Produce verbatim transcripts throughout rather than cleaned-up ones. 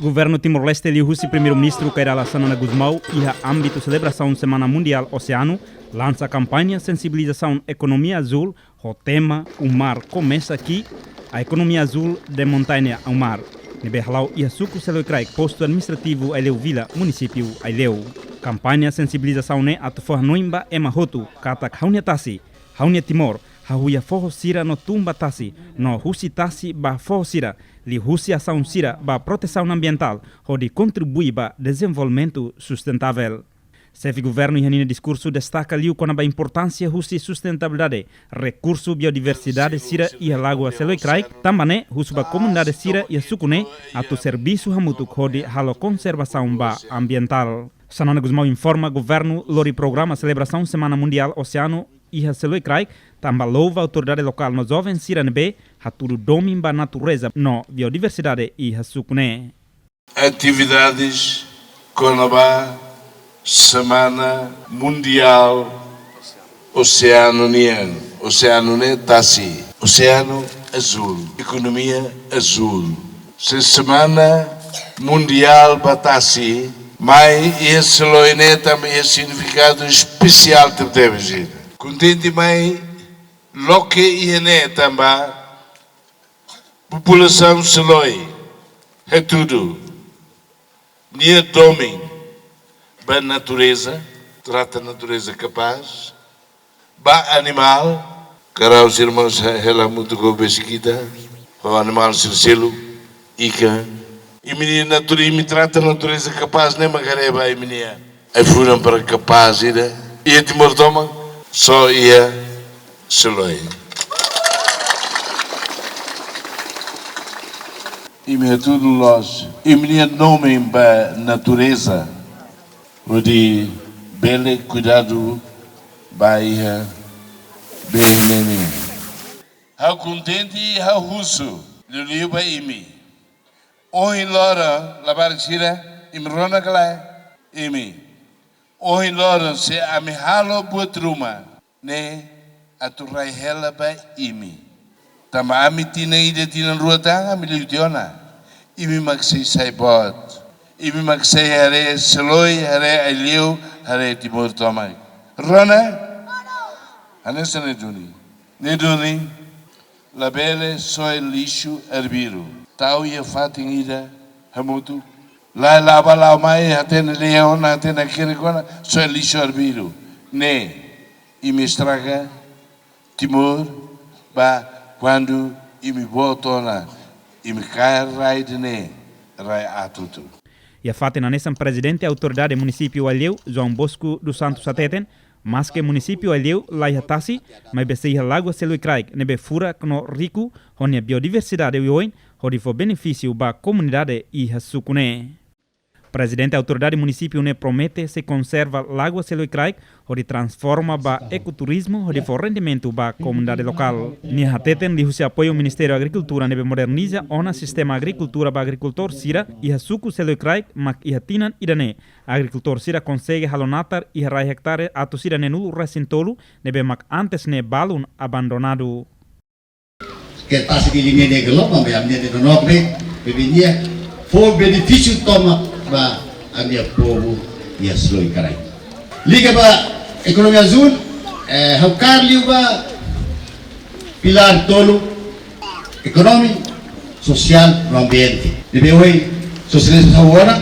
Governu Timor-Leste liuhusi Primeiru-Ministru Kay Rala Xanana Gusmão iha ámbitu selebrasaun Semana Mundiál Oseanu, lansa kampaña sensibilizasaun ekonomia azúl ho tema O Mar Começa Aqui, a economia azul de montanha ao mar, ne'ebé hala'o iha suku Seloikraik, postu administrativu Aileu Vila, munisípiu Aileu. Kampaña sensibilizasaun ne'e atu fó-hanoin ba ema hotu katak ha'u-nia tasi, ha'u-nia Timor, hahú iha foho sira no tun ba tasi, no husi tasi ba foho sira, liuhusi asaun sira ba protesaun ambientál, hodi kontribui ba dezenvolvimentu sustentável. Xefe Governu iha ninia diskursu destaka liu kona-ba importánsia husi sustentabilidade rekursu biodiversidade sira iha Lagoa Seloikraik, tanba ne'e husu ba komunidade sira iha suku ne'e atu servisu hamutuk hodi halo konservasaun ba ambientál. Xanana Gusmão informa governu lori programa selebrasaun Semana Mundiál Oseanu iha Seloikraik, tanba louva autoridade lokál no joven sira ne'ebé hatudu domin ba natureza no biodiversidade iha suku ne'e. Atividades kona-ba Semana Mundiál Oseanu nian. Oseanu ne'e tasi. Oseanu azul. Ekonomia azul. Se Semana Mundiál ba Tasi, mai iha Seloi ne'e tanba iha signifikadu espesiál tebetebes. Kontente mai loke iha ne'e tanba populasaun Seloi hatudu nia domin ba natureza, trata natureza kapás, ba animál, ha'u-nia irmaun sira hela hamutuk ho bisikleta, ho animál sira seluk, ikan. Imi-nia natureza, imi trata natureza kapás ne'e mak haree ba imi-nia ai-funan para kapás ida. Iha Timor tomak, só iha Seloi. Imi hatudu loos imi-nia domin ba natureza, hodi bele kuidadu ba iha bee ne'e nian. Ha'u kontente, ha'u husu liuliu ba imi. Ohin loron, labarik sira, imi rona ka lae? Imi. Ohin loron se ami halo buat ruma ne'e atu rai hela ba imi. Tanba ami tinan ida tinan rua tan ami liu tiha ona. Imi mak sei sai boot. Imi mak sei haree Seloi, haree Aileu, haree Timor tomak. Rona? Hanesan ne'e duni. Ne'e duni. Labele soe lixu arbiru. Tau iha fatin ida hamutuk. La'o ba la'o mai, hatene lei ona, hatene kere kona, soe lixu arbiru. Ne'e, imi estraga Timor, ba kuandu imi boot ona, imi kaer rai ida-ne'e, rai atutu. Iha fatin hanesan Prezidente Autoridade Munisípiu Aileu, João Bosco dos Santos hateten, maske munisípiu Aileu la iha tasi, maibé sei iha Lagoa Seloikraik ne'ebé furak no riku ho nia biodiversidade oioin, hodi fó benefísiu ba komunidade iha suku ne'e. Prezidente Autoridade Munisípiu ne'e promete sei konserva Lagoa Seloikraik hodi transforma ba ekoturizmu hodi fó rendimentu ba komunidade lokál. Nia hateten liuhusi apoiu Ministériu Agrikultura ne'ebé moderniza ona sistema agrikultura ba agrikultór sira iha suku Seloikraik mak iha tinan ida-ne'e agrikultór sira konsege halo natar iha rai ektare atus ida neenulu resin tolu ne'ebé mak antes ne'e balun abandonadu. Ke tasi di liña ne'e gelok, maibé ami-nia ne'e nonook ne'e, maibé nia fó benefísiu tomak ba ami-nia povu iha Seloikraik. Liga ba ekonomia azul, eh, ha'u kaer liu ba pilár tolu, ekonomia, sosiál no ambiente. Ne'ebé ohin, Sua Exelénsia ha'u ona,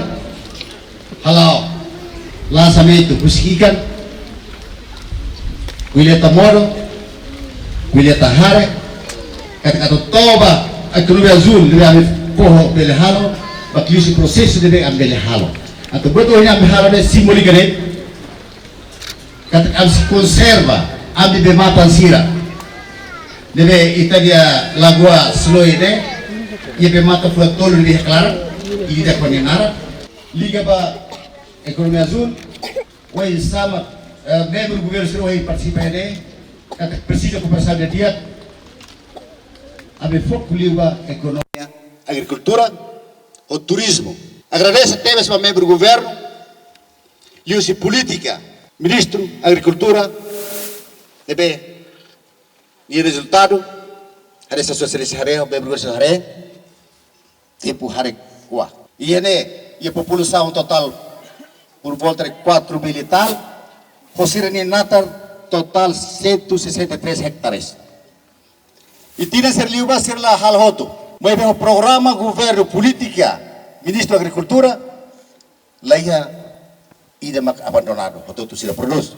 hala'o lansamentu husik ikan, kuileta modo, kuileta hare, katak atu toba ekonomia azul ne'ebé ami foho bele halo, ba liuhusi prosesu ne'ebé ami bele halo. Atu buat ohin ami halo ne'e simbólika ne'e, katak ami sei konserva ami bee-matan sira. Ne'ebé ita-nia Lagoa Seloi ne'e, iha bee-matan furak tolu ne'ebé klaran, ida-idak ho nia naran. Liga ba ekonomia azul, oinsá mak, eh, membru governu sira ohin partisipa iha ne'e, katak presiza kooperasaun di'ak, ami foku liu ba ekonomia, agrikultura, ho turizmu. Agradese tebes ba membru governu, liuhusi polítika, ministru agrikultura, ne'ebé nia rezultadu, haree hanesan Sua Exelénsia haree, membru governu haree, tempu hare kuak. Iha ne'e, iha populasaun totál por volta de quatro mil e tal, ho sira-nia natar totál cento e sessenta e três hectares. I tinan sira liubá sira la halo hotu. Maibé ho programa governu, polítika Ministru Agrikultura, la iha ida mak abandonadu, hotu-hotu sira prodús.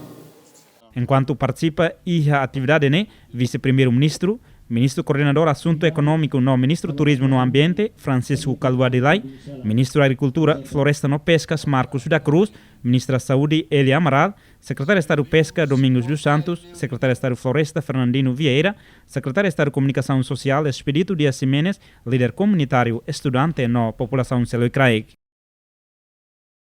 Enkuantu partisipa iha atividade ne'e, Vise-Primeiru-Ministru, Ministru Koordenadór Asuntu Ekonómiku no Ministru Turizmu no Ambiente, Francisco Kalbuadi Lay, Ministru Agrikultura, Floresta no Peskas, Marcos da Cruz, Ministra Saúde, Elia Amaral, Sekretáriu Estadu Peska, Domingos dos Santos, Sekretáriu Estadu Floresta, Fernandino Vieira, Sekretáriu Estadu Komunikasaun Sosiál, Expedito Dias Ximenes, líder komunitáriu, estudante no populasaun seluk kraik.